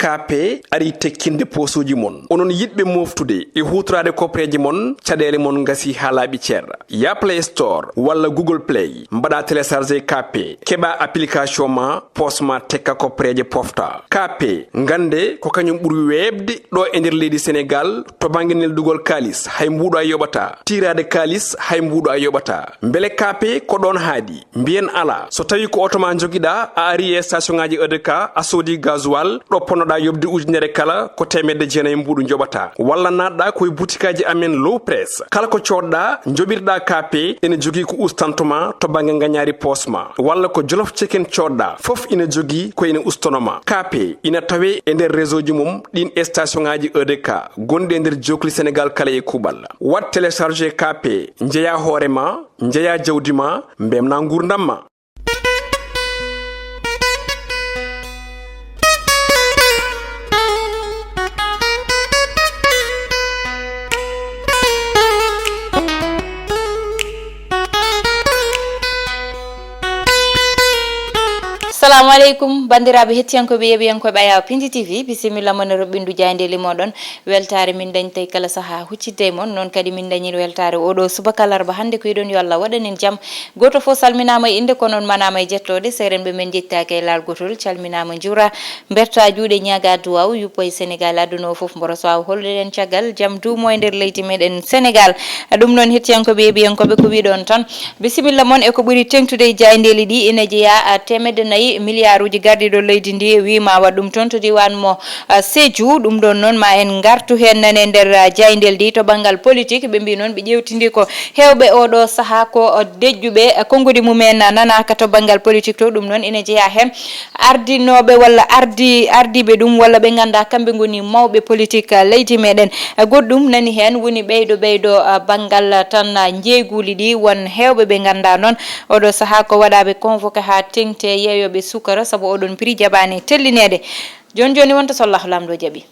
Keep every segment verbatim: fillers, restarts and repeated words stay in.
K P ari tekkinde poosuuji mon. Onon yiɗɓe mooftude e huutoraade koppereeje mon, caɗeele mon ngasii haa laaɓi cer. Yah Play Store walla Google Play, mbaɗaa télécharger K P, keɓaa application ma, poos ma tekka koppereeje pofta. K P, ngannde ko kañum ɓuri weeɓde ɗo e nder leydi Senegaal to bannge neldugol kaalis, hay mbuuɗo a yoɓataa. Tiiraade kaalis, hay mbuuɗo a yoɓataa. Mbele K P ko ɗoon haaɗi? Mbiyen alaa. So tawii ko oto ma njogiɗaa, a arii e station ŋaaji E D K, a soodii gasoil, ɗo ponnoɗaa yoɓde ujunere kala, ko teemedde jeenayi mbuuɗu njoɓataa. Walla naatɗaa ko e butikaaji amen Low Press. Kala ko coodɗaa, njoɓirɗaa K P, ene jogii ko ustanto ma to bannge ngañaari poos ma. Walla ko Jolof Chicken coodɗaa, fof ina jogii ko ene ustono ma. K P ina tawee e nder réseau ji mum ɗiin e station ŋaaji E D K gonɗi e nder jookli Senegaal kala e kuuɓal. Waɗ télécharger K P, njeyaa hoore ma, njeyaa jawdi ma, mbemnaa nguurndam ma. Salamu aleykum, banndiraaɓe hettiyankooɓe, yeeɓiyankooɓe Ayaw Pindi T V, bisimilla mon e roɓɓindu jaayndeeli mooɗon. Weltaare min dañtay kala sahaa huccidde e mon, noon kadi min dañi weltaare oɗo subaka larba hannde. Ko yiɗon yo Allah waɗan en jam. Gooto fof salminaama e innde, kono on manaama e jettooɗe. Seerenɓe men njettaaki e laal gootol, calminaama, njuura, mberta juuɗe, ñaaga duwaaw, yuppo e Senegaal, aduna o fof, mboro so waaw hollude en caggal jam duumo e nder leydi meɗen Senegaal. Ɗum noon, hettiyankooɓe, yeeɓiyankooɓe, ko wiɗon tan, bisimilla mon e ko ɓuri teŋtude e jaayndeeli ɗi, ina jeyaa, a, teemedde nayi miliyaaruuji gardiiɗo leydi ndi, wi ma waɗ ɗum toon to diiwaan mo, a, Sédhiou. Ɗum ɗoon noon, ma en ngartu heen nane nder, a, jaayndeeli ɗi to banngal politik. Ɓe mbi noon ɓe ƴeewtindi ko heewɓe oo ɗoo sahaa ko, o, dejjuɓe, a, konnguɗi mumen nanaaka to banngal politik to. Ɗum noon ina jeyaa heen ardinooɓe walla ardi-, ardiiɓe ɗum walla ɓe nganndaa kamɓe ngoni mawɓe politik, a, leydi meɗen. A, goɗɗum nani heen woni ɓeydo ɓeydo, a, banngal, a, tan, a, njeeyguuli ɗi. Won heewɓe ɓe nganndaa noon oɗo sahaa ko waɗaaɓe convoqué haa teŋti e yeeyooɓe sukara sabu oɗon prix jaɓaani tellineede. Jooni jooni wonta so Allahu Laamɗo jaɓi.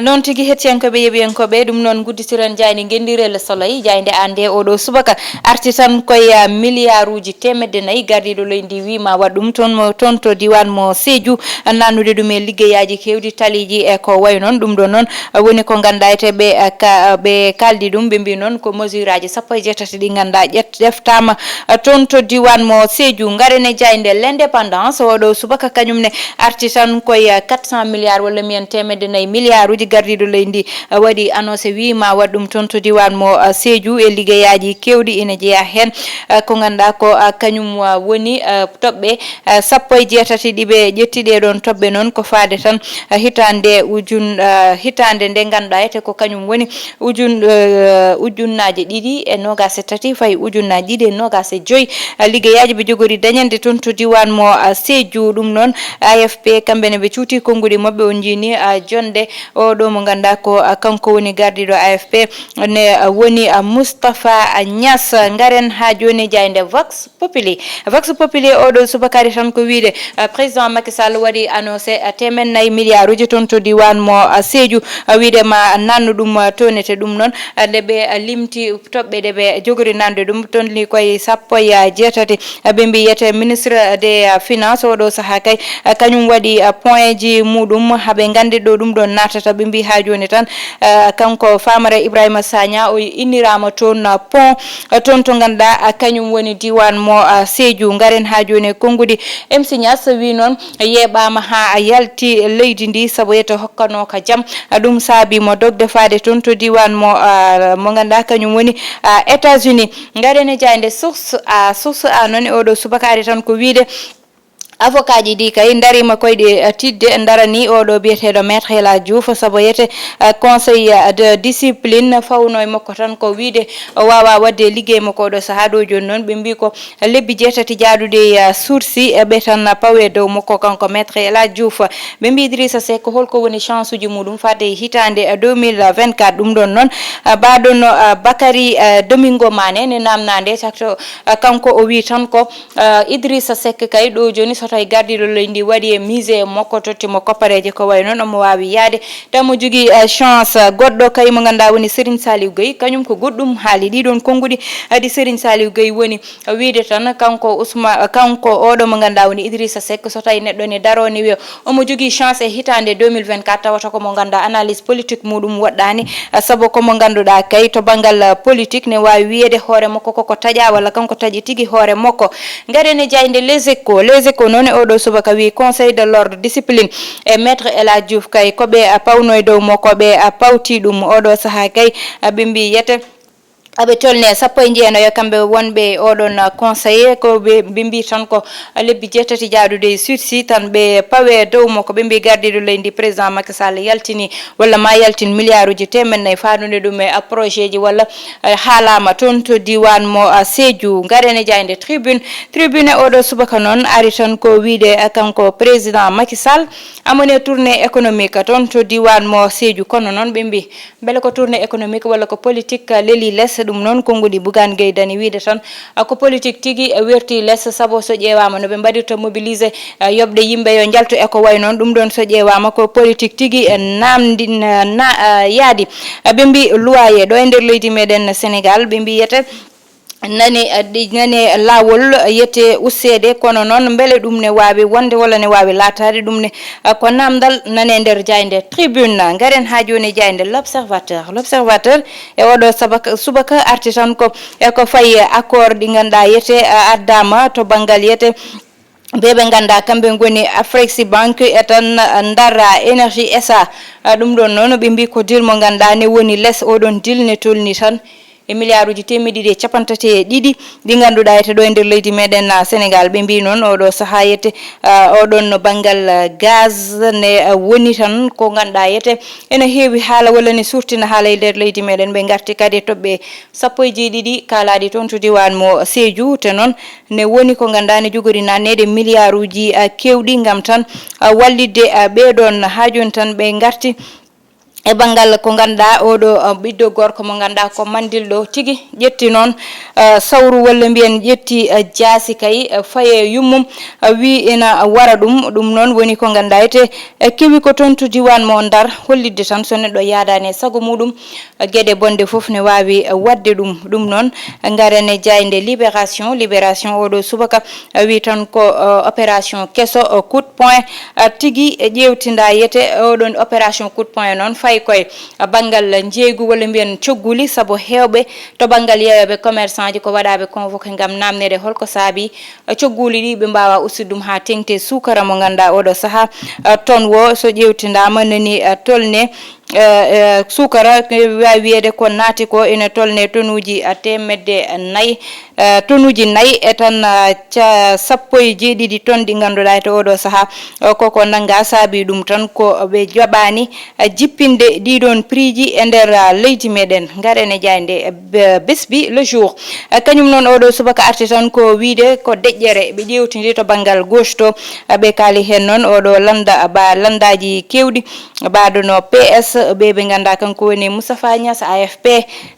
Noon tigi, hettiyankooɓe, yeeɓiyankooɓe, ɗum noon ngudditiren jaaynde Ngenndiire Le Soleil. Jaaynde an nde oɗo subaka arti tan koye, ah, miliyaaruuji teemedde nayi. Gardiiɗo leydi ndi wi ma waɗ ɗum toon mo, toon to diiwaan mo Sédhiou, nannude ɗum e liggeyaaji keewɗi, taliiji e ko wayi noon. Ɗum ɗo noon, ah, woni ko ngannduɗaa ete ɓe, ah, ka, ah, ɓe kaaldi ɗum, ɓe mbi noon ko mesure aji sappo e jeetati ɗi ngannduɗaa ƴet-, ƴeftaama, ah, toon to diiwaan mo Sédhiou. Ngaren e jaaynde L'Indépendance, oɗo subaka kañum ne arti tan koye, ah, quatre cent milliards walla mbiyen teemedde nayi miliyaaruuji gardiiɗo leydi ndi, ah, waɗi annoncé wi ma waɗ ɗum toon to diiwaan mo, ah, Sédhiou e liggeyaaji keewɗi ina jeyaa heen, ah, ko ngannduɗaa ko, ah, kañum, ah, woni, ah, toɓɓe, ah, sappo e jeetati ɗi ɓe ƴetti. Ɗee ɗoon toɓɓe noon ko faade tan, ah, hitaande ujun-, ah, hitaande nde ngannduɗaa ete ko kañum woni ujun-, eh, ujunnaaje ɗiɗi e noogaas e tati fayi ujunnaaje ɗiɗi e noogaas e joy. Ah, liggeyaaji ɓe jogori dañande toon to diiwaan mo, ah, Sédhiou. Ɗum noon, A F P, kamɓe ne ɓe cuuti konnguɗi maɓɓe, on njiini, ah, jonnde oɗo mo ngannduɗaa ko, ah, kanko woni gardiiɗo A F P, ne, ah, woni, ah, Moustapha Niass. Ngaren haa jooni e jaaynde Vox Populi. Vox Populi oɗo subaka ari tan ko wiyde, eh, président Macky Sall waɗi annoncé, eh, teemen nayi miliyaaruuji toon to diiwaan mo, eh, Sédhiou, eh, wiyde ma nannu ɗum, eh, toon ete. Ɗum noon, eh, nde ɓe, eh, limti toɓɓe ɗe ɓe jogori nannude ɗum, toon ni koye sappo e jeetati. Eh, ɓe mbi wiyete ministre des, eh, finances oɗo sahaa kay, eh, kañum waɗi, eh, point ji muɗum, haa ɓe nganndi ɗo ɗum ɗon naatata. Ɓe mbi haa jooni tan, eh, kanko Famara Ibrahima Sagna o inniraama toon, eh, pont, eh, toon to ngannduɗaa, eh, kañum woni diiwaan mo, eh, Sédhiou. Ngaren haa jooni e konnguɗi. M C Niass wi noon yeeɓaama haa yalti leydi ndi sabu wiyete hokkanooka jam. Eh, ɗum saabii mo dogde faade toon to diiwaan mo, eh, mo ngannduɗaa kañum woni, eh, États-Unis. Ngaren e jaaynde Source A. Source A noon e oɗo subaka ari tan ko wiyde avocat ji ɗi kay ndariima koyɗe, eh, tiiɗde, ndarani oɗo biyeteeɗo Maître El Hadj Diouf, sabu wiyete, eh, conseil, eh, de discipline fawno e makko tan ko wiyde o waawaa waɗde liggey makko oɗo sahaa ɗo jooni noon. Ɓe mbi ko lebbi jeetati jaaduɗe, eh, sursis, eh, ɓe tan pawe dow makko kanko Maître El Hadj Diouf. Ɓe mbi Idrissa Seck holko woni chance uji muɗum faade e hitaande, eh, deux mille vingt-quatre. Ɗum ɗon noon, eh, mbaɗono, eh, Bakary, eh, Domingo Mané ne naamnaade, cagto, eh, kanko o wi tan ko, eh, Idrissa Seck kay ɗo jooni so Kay gardiiɗo leydi ndi waɗi e mise e makko, totti mo koppareeje ko wayi noon omo waawi yahde. Taw mo jogii, eh, chance, eh, goɗɗo kay mo ngannduɗaa woni Serigne Saliou Gueye, kañum ko goɗɗum haali. Ɗii ɗoon konnguɗi, eh, ɗi Serigne Saliou Gueye woni, eh, wiyde tan kanko Ousma-, eh, kanko oɗo mo ngannduɗaa woni Idrissa Seck, so tawii neɗɗo ne daroo ne wiya omo jogii chance e hitaande deux mille vingt-quatre, tawata ko mo ngannduɗaa analyse politique muɗum woɗɗaani, eh, sabu ko mo ngannduɗaa kay to banngal, eh, politique ne waawi wiyeede hoore makko koko taƴaa walla kanko taƴi tigi hoore makko. Ngaren e jaaynde Les Échos. Les Échos noon e oɗo subaka wi Conseil de l'ordre discipline e Maître El Hadj Diouf kay ko ɓe a pawno e dow mo, ko ɓe a pawti ɗum oɗo sahaa kay, a ɓe mbi yete aɓe tolne sappo e jeenayo kamɓe wonɓe e oɗon conseil, ko ɓe, ɓe mbi tan ko lebbi jeetati jaadude e sursis tan ɓe pawe dow mo, ko ɓe mbi gardiiɗo leydi président Macky Sall yaltini walla ma yaltin milliard uji teemeɗɗe nayi faadude ɗum e, a, projet ji walla, a, haalama toon to diwan mo, a, Sédhiou. Ngaren e jaaynde Tribune. Tribune e oɗo subaka noon ari tan ko wiide, a, kanko président Macky Sall amone tournée économique toon to diwan mo Sédhiou. Kono noon ɓe mbi mbele ko tournée économique walla ko politique, a, leeli les, ɗum noon konnguɗi Bougane Gueye Dany wiide tan, a, ko politique tigi, a, werti les, sabu so ƴeewaama no ɓe mbaɗirta mobilisé, a, yoɓde yimɓe yo njaltu e ko wayi noon, ɗum ɗoon so ƴeewaama ko politique tigi, a, naamndi, na, na, a, yaadi. A, ɓe mbi loyer ɗo e nder leydi meɗen Sénégal, ɓe mbiyete nane, a, ɗi, nane laawol yete usseede, kono noon mbele ɗum ne waawi wonde walla ne waawi laataade ɗum ne, a, ko naamndal nane nder jaaynde Tribune. Ngaren haa jooni e jaaynde L'Observateur. L'Observateur e oɗo sabaka-, subaka arti tan ko e ko fayi accord ɗi ngannduɗaa yete, a, addaama to banngal yete ɓe ɓe ngannduɗaa kamɓe ngoni Afreximbank e tan, a, Ndar Énergie S A. A, ɗum ɗoon noon ɓe mbi ko deal mo ngannduɗaa ne woni les, oɗon deal ne tolni tan e milliard uji teemeɗɗe ɗiɗi e capanɗe tati e ɗiɗi ɗi ngannduɗaa yete ɗo e nder leydi meɗen, a, Sénégal. Ɓe mbi noon oɗo sahaa yete, a, oɗon banngal, a, gaz ne, a, woni tan ko ngannduɗaa yete ene heewi haala walla ne surtina haala e nder leydi meɗen. Ɓe ngarti kadi e toɓɓe sappo e jeeɗiɗi kaalaaɗi toon to diwan mo Sédhiou, te noon ne woni ko ngannduɗaa ne jogori naatneede milliard uji, a, keewɗi ngam tan, a, wallitde, a, ɓee ɗoon. Haa jooni tan ɓe ngarti e banngal ko ngannduɗaa oɗo, a, ɓiɗɗo gorko mo ngannduɗaa ko mandilɗo tigi, ƴetti noon, a, sawru walla mbiyen ƴetti, a, jaasi kay, a, faye yummum, a, wi ina wara ɗum. Ɗum noon woni ko ngannduɗaa ete, a, kewi ko toon to diwan mo Ndar, hollitde tan so neɗɗo yaadaani e sago muɗum, geɗe bonɗe fof ne waawi waɗde ɗum. Ɗum noon, ngaren e jaaynde Libération. Libération oɗo subaka, a, wi tan ko, o, opération keso, o, coup de poing, a, tigi e ƴeewtinda yete. Oɗon opération coup de poing noon fayi koye, a, banngal njeeygu walla mbiyen cogguli, sabu heewɓe to banngal yeeyooɓe commerçant ji ko waɗaaɓe convoqué ngam naamneede holko saabi, a, cogguli ɗi ɓe mbaawa ustude ɗum haa teŋti suukara mo ngannduɗaa oɗo sahaa, a, ton wo so ƴeewtindaama nani, a, tolne, eh, eh, suukara, eh, waawi wiyeede ko naati ko ene tolne tonuuji, a, teemedde nayi, eh, tonuuji nayi e tan, a, ca-, sappo e jeeɗiɗi ton ɗi ngannduɗaa e to oɗo sahaa, o, koko nannga saabi ɗum tan ko ɓe jaɓaani, a, jippinde ɗii ɗoon prix ji e nder, a, leydi meɗen. Ngaren e jaaynde, eh, be-, Besbi Le Jour. A, kañum noon oɗo subaka arti tan ko wiide ko deƴƴere ɓe ƴeewtindi to banngal gauche to, a, ɓe kaali heen noon oɗo lannda, a, ba lanndaaji keewɗi. Mbaɗono P S, ɓe ɓe ngannduɗaa kanko woni Moustapha Niass, A F P,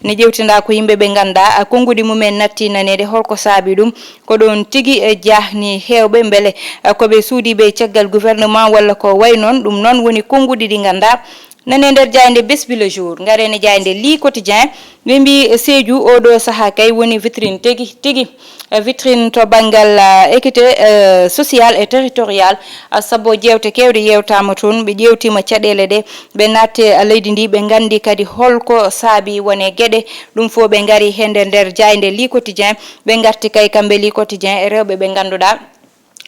ne ƴeewtinda ko yimɓe ɓe ngannduɗaa, a, konnguɗi mumen natti naneede holko saabi ɗum. Ko ɗoon tigi, e, jaahni heewɓe mbele, a, ko ɓe suudiiɓe caggal gouvernement walla ko wayi noon. Ɗum noon woni konnguɗi ɗi ngannduɗaa nane nder jaaynde Besbi Le Jour. Ngaren e jaaynde Le Quotidien. Ɓe mbi Sédhiou oɗo sahaa kay woni vitrine tigi tigi, eh, vitrine to banngal, eh, équité, eh, sociale et territoriale, ah, sabu jeewte keewɗe yeewtaama toon, ɓe ƴeewtiima caɗeele ɗe, ɓe naatti, eh, leydi ndi, ɓe nganndi kadi holko saabi wone geɗe, ɗum fof ɓe ngari heen nder, nder jaaynde Le Quotidien, ɓe ngarti kay kamɓe Le Quotidien e rewɓe ɓe ngannduɗaa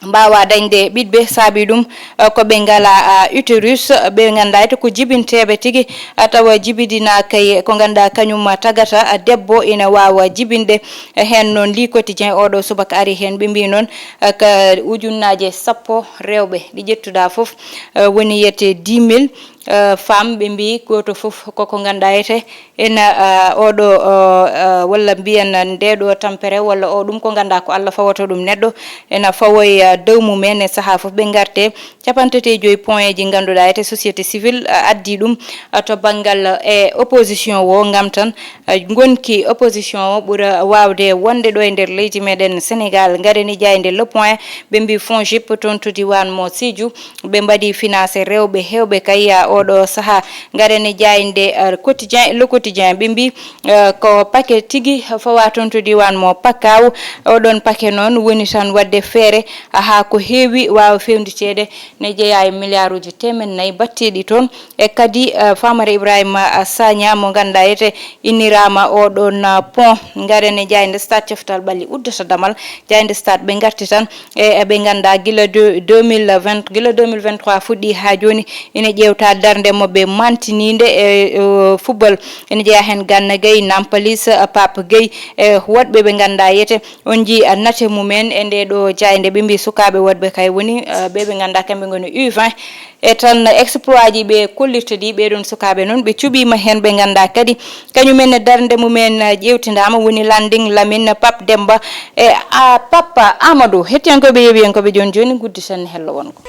mbaawa dañde ɓiɗɓe, saabi ɗum, eh, ko ɓe ngalaa, ah, utérus, ɓe nganndaa to ko jibinteeɓe tigi, ah, tawa jibidinaaka e ko ngannduɗaa kañum tagata, ah, debbo ina waawa jibinde. Eh, heen noon, Le Quotidien oɗo subaka ari heen, ɓe mbii noon, ah, ka ujunnaaje sappo rewɓe ɗi ƴettuɗaa fof, eh, woni yiyetee dix mille, eh, femme, ɓe mbi gooto fof koko ngannduɗaa ete ena, eh, oɗo, eh, eh, walla mbiyen nde ɗo tampere walla o ɗum ko ngannduɗaa ko Allah fawata ɗum neɗɗo, ena fawoya dow mum en e sahaa fof ɓe ngarte. Capanɗe tati e joyi point ji ngannduɗaa ete société civile, eh, addi ɗum, eh, to banngal, eh, e opposition o ngam tan, eh, ngonki opposition o ɓura waawde wonde ɗo e nder leydi meɗen Sénégal. Ngareni jaaynde Le Point, ɓe mbi Fongip toon to diiwaan mo Sédhiou, ɓe mbaɗi financé rewɓe heewɓe kay, ah, oɗo sahaa. Ngareni jaaynde, ah, Quotidien, Le Quotidien, ɓe mbi, ah, ko paquet tigi fawa toon to diiwaan mo Pakaaw. Oɗon paquet noon woni tan waɗde feere, ah, haa ko heewi waawa fewndeteede, ne jeyaa e milliard uji teemen nayi batteɗi toon. E kadi, ah, Famara Ibrahima, ah, Sagna mo ngannduɗaa ete inniraama oɗon, ah, pont. Ngareni jaaynde Stade coftal ɓalli uddata damal. Jaaynde Stade ɓe ngarti tan e, e ɓe ngannduɗaa gila de-, deux mille vingt, gila deux mille vingt-trois fuɗɗi haa jooni ina ƴeewta darnde mo ɓe mantiniinde e, e football. Ina jeyaa heen Gana Gueye, Nampalys, Pape Gueye, e woɗɓe ɓe ngannduɗaa ete on njii, a, nate mumen e nde ɗo jaaynde. Ɓe mbi sukaaɓe woɗɓe kay woni, a, ɓe ɓe ngannduɗaa kamɓe ngoni U vingt. E tan exploit ji ɓe kollirta ɗi, ɓeɗon sukaaɓe noon ɓe cuɓiima heen, ɓe ngannduɗaa kadi kañumen e darnde mumen, a, ƴeewtindaama, woni Landing Lamine, Pape Demba e, a, Papa Amadou. Hettiyankooɓe, yeeɓiyankooɓe, jooni jooni ngudditen hello wongo.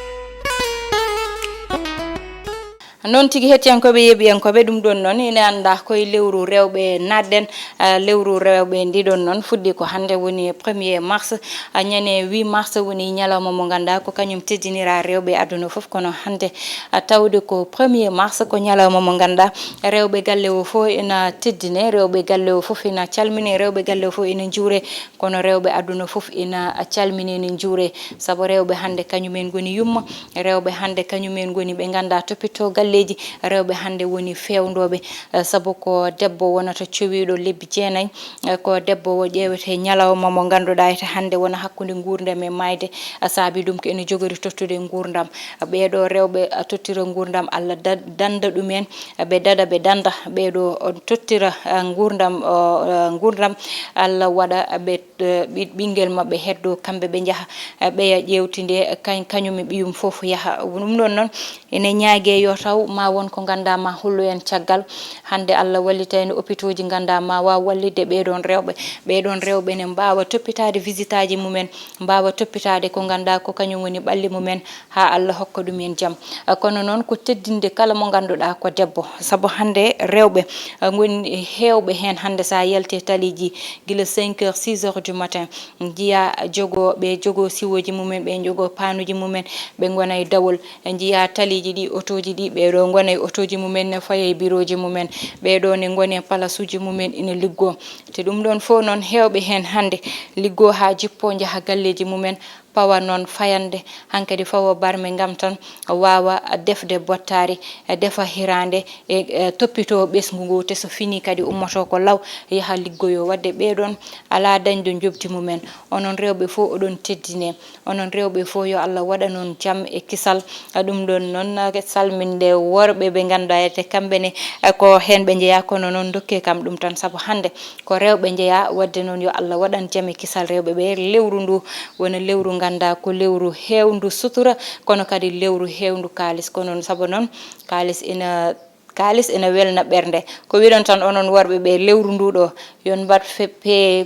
Noon tigi, hettiyankooɓe, yeeɓiyankooɓe, ɗum ɗoon noon ina anndaa ko e lewru rewɓe naatɗen. Ah, lewru rewɓe ndiɗon noon fuɗɗi ko hannde woni premier mars. Ah, ñande huit mars woni ñalawma mo ngannduɗaa ko kañum teddinira rewɓe aduna fof. Kono hannde, ah, tawde ko premier mars ko ñalawma mo ngannduɗaa rewɓe galle o fof ina teddine, rewɓe galle o fof ina calmine, rewɓe galle o fof ina njuure. Kono rewɓe aduna fof ina calmine, ina njuure, sabu rewɓe hannde kañumen ngoni yumma, rewɓe hannde kañumen ngoni ɓe ngannduɗaa toppitoo galleeji, rewɓe hannde woni feewndooɓe, eh, sabu ko debbo wonata cowiiɗo lebbi jeenayi, eh, ko debbo o ƴeewete ñalawma mo ngannduɗaa ete hannde wona hakkunde nguurndam e maayde, eh, saabi ɗum ko ene jogori tottude nguurndam. Ɓeeɗo rewɓe, eh, tottira nguurndam, Allah da-, dannda ɗumen, eh, ɓe daɗa, ɓe dannda, ɓeeɗo, eh, tottira, eh, nguurndam, oh, eh, nguurndam, Allah waɗa ɓe eh, ɓi-, ɓinngel maɓɓe heddo, kamɓe ɓe njaha, eh, ɓeya ƴeewtinde, eh, kañ-, kañum e ɓiyum fof yaha. Ɗum ɗoon noon, ene ñaagee yo taw ma won ko ngannduɗaa ma hollu en caggal. Hannde Allah wallitayno hôpitaux ji ngannduɗaa ma waaw wallitde ɓeeɗoon rewɓe. Ɓeeɗoon rewɓe ne mbaawa toppitaade visite aji mumen, mbaawa toppitaade ko ngannduɗaa ko kañum woni ɓalli mumen, haa Allah hokka ɗum en jam. Ah, kono noon ko teddinde kala mo ngannduɗaa ko debbo. Sabu hannde rewɓe, ah, ngoni heewɓe heen hannde so a yalti e taliiji gila cinq heures, six heures du matin, njiya jogoo, ɓe jogoo siwooji mumen, ɓe jogoo paanuuji mumen, ɓe ngona e dawol. Njiya taliiji ɗi, otooji ɗi, ɓeeɗo ngona e otooji mumen, ne faya e birooji mumen, ɓeeɗo ne ngoni e palasuuji mumen ina liggoo. Te ɗum ɗoon fof noon heewɓe heen hannde liggoo haa jippoo njaha galleeji mumen, pawa noon fayande, hankadi fawo barme ngam tan waawa defde bottaari, defa hiraande, e, e, toppitoo ɓesngu ngu, te so finii kadi ummotoo ko law, yaha liggoyoo. Waɗde ɓeeɗoon alaa dañde njoɓdi mumen. Onon rewɓe fof oɗon teddinee. Onon rewɓe fof yo Allah waɗan on jam e kisal. Ɗum ɗoon noon, salminde worɓe ɓe ngannduɗaa ete kamɓe ne, e, ko heen ɓe njeyaa, kono noon ndokkee kam ɗum tan, sabu hannde ko rewɓe njeyaa. Waɗde noon yo Allah waɗan jam e kisal rewɓe ɓe. Lewru ndu wona lewru ngannduɗaa ko lewru heewndu sutura, kono kadi lewru heewndu kaalis. Kono noon, sabu noon kaalis ina, kaalis ina welna ɓernde. Ko wiɗon tan onon worɓe ɓe, lewru ndu ɗo, yon mbaɗ fe-, pe-,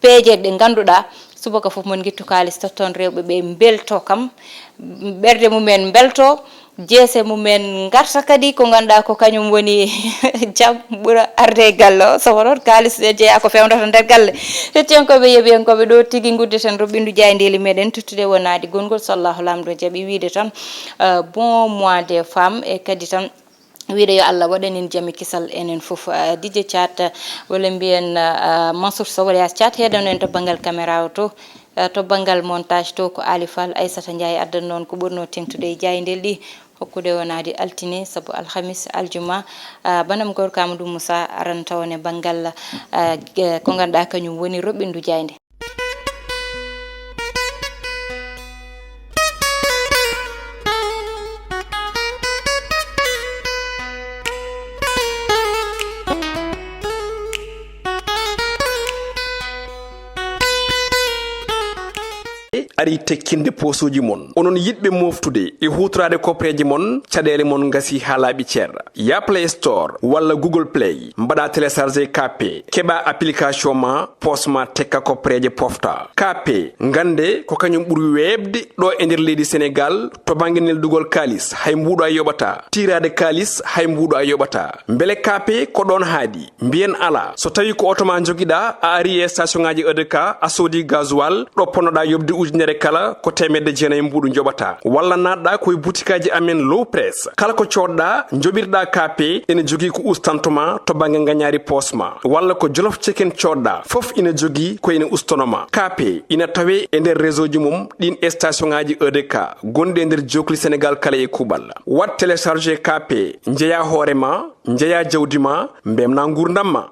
peeje ɗe ngannduɗaa subaka fof mon ngittu kaalis totton rewɓe ɓe mbelto kam, ɓernde mumen mbelto, jeese mumen ngarta kadi ko ngannduɗaa ko kañum woni jam ɓura arde e galle o. Sabu noon kaalis ne jeyaa ko fewndata nder galle. Hettiyankooɓe, yeeɓiyankooɓe, ɗo tigi nguddeten roɓɓindu jaayndeeli meɗen tottude wonaade gonngol. So Allahu Laamɗo jaɓi, wiide tan, euh, bon mois des femmes, e kadi tan wiide yo Allah waɗan en jam e kisal enen fof. Ah, D J Thiat, walla mbiyen, ah, Mansour Sow, walla Yaas Thiat heedano en to banngal caméra o to, ah, to banngal montage to ko Ali Fall, Aissata Ndiaye addan noon ko ɓurnoo teŋtude e jaayndeeli ɗi, hokkude wonaade altine, sabu alhamis, aljuma, ah, banam gorko Amadou Moussa aranta on e banngal, ah, ko ngannduɗaa kañum woni roɓɓindu jaaynde. Ari tekkinde poosuuji mon. Onon yiɗɓe moftude e huutoraade koppereeje mon, caɗeele mon ngasi haa laaɓi cer. Ya Play Store walla Google Play, mbaɗa télécharger K P, keɓa application ma, poos ma tekka koppereeje pofta. K P, ngannde ko kañum ɓuri weeɓde ɗo e nder leydi Senegal to bannge neldugol kaalis, hay mbuuɗo a yoɓata. Tiiraade kaalis, hay mbuuɗo a yoɓata. Mbele K P ko ɗoon haaɗi? Mbiyen alaa. So tawii ko oto ma njogiɗaa, a ari e station ŋaaji E D K, a soodi gasoil, ɗo ponnoɗaa yoɓde ujunere kala, ko teemedde jeenayi mbuuɗu njoɓataa. Walla naatɗaa ko e butikaaji amen Low Press. Kala ko coodɗaa, njoɓirɗaa K P, ene jogii ko ustantoo ma to bannge ngañaari poos ma. Walla ko Jolof Chicken coodɗaa, fof ina jogii ko ene ustanoo ma. K P ina tawee e nder réseau ji mum ɗiin station ŋaaji E D K gonɗi e nder jookli Senegal kala e kuuɓal. Waɗ télécharger K P, njeyaa hoore ma, njeyaa jawdi ma, mbeltinaa nguurndam ma.